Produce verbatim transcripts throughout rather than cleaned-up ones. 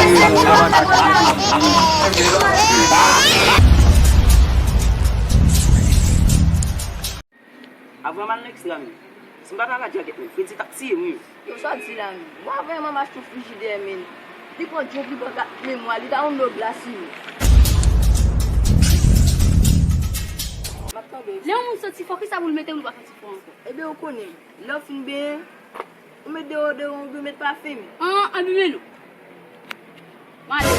Avan m al nan ekstrèm, si m pa t al ak djagèt, men fredi t ap tiye m wi. Yo, sa w di la menm? Mwa vrèman m achte yon frijidè, men. Li pran djòb, li pran kat memwa, li ta yon nòb la si. M ap tanbe. Lè yon moun santi fò, kisa pou l mete pou l pa santi fò ankò? Ebyen, ou konnen, lè w fin benyen, ou met deodorant oubyen ou met pafen, men. An, an, bimen nou. M ale.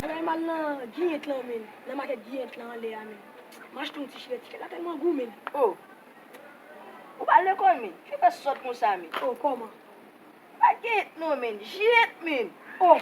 Bagay mal nan Giyent lan, men. Nan makèt Giyent lan anlè a, men. M achte yon ti chire tikèt la tèlman gou, men. Oh. Ou pa al lekòl, men. Ki fè sòt konsa, men. Oh, kòman? Pa Giyent non, men. Jiyent, men. Oh.